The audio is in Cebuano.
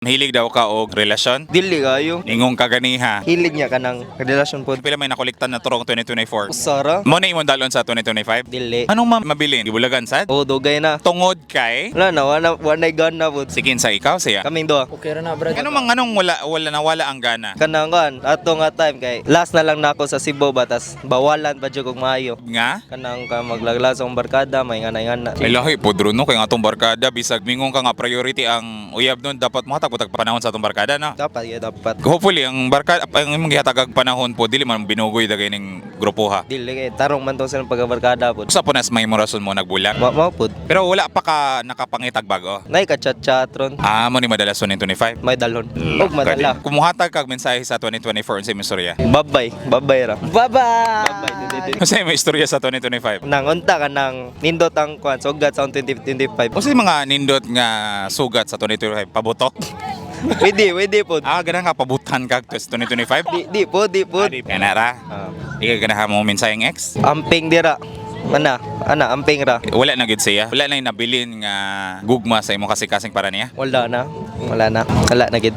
Hilig daw ka og relasyon? Dili kayo. Ingon ka ganiha. Hilig niya kanang relasyon po. Pila may nakolektan na turong 2024? Usara? Mo na imong dalon sa 2025? Dili. Anong mabilin? Gibulagan sad? Oh, dugay na. Tungod kay Wala na, wala, wala gana po. Sige sa ikaw siya. Kaming duha. Okay ra na, brad. Anong mga anong wala wala nawala ang gana? Kanang kan, ato nga time kay last na lang nako sa Cebu ba tas bawalan pa jud kog maayo. Nga? Kanang ka maglaglas ang barkada, may ngana ngana. Ay lahi po no kay nga atong barkada bisag mingon ka nga priority ang uyab nun, dapat mohatag pud tag panahon sa atong barkada, no. Dapat ya dapat. Hopefully ang barkada ang imong gihatagag panahon po dili man binugoy dagay ning grupo ha. Dili kay tarong man to silang pagkabarkada po. Usa po nas may mo rason mo nagbulag. Mao mao pod. Pero wala pa ka nakapangitag bago. Nay ka chat chat ron. Ah, mo ni madalas 2025. May dalon. Og madala. Kumuhatag kag mensahe sa 2024, unsay imong istorya? Babay, babay ra. Bye-bye! Babay, dili. Unsay imong istorya sa 2025? Nangunta ka nang nindot ang kwan sugat sa 2025. Unsay mga nindot nga sugat sa 2025? Pabutok? Pwede, pwede po. Ah, ganang ka pabutan kag 2025? Di, di po, di po. Kana ra. Ah. Ikaw ganahan mo mensaheng ex? Amping dira. Ana, ana amping ra. Wala na gid siya. Wala na yung nabilin nga gugma sa imong kasing-kasing para niya. Wala na. Wala na. Wala na gid.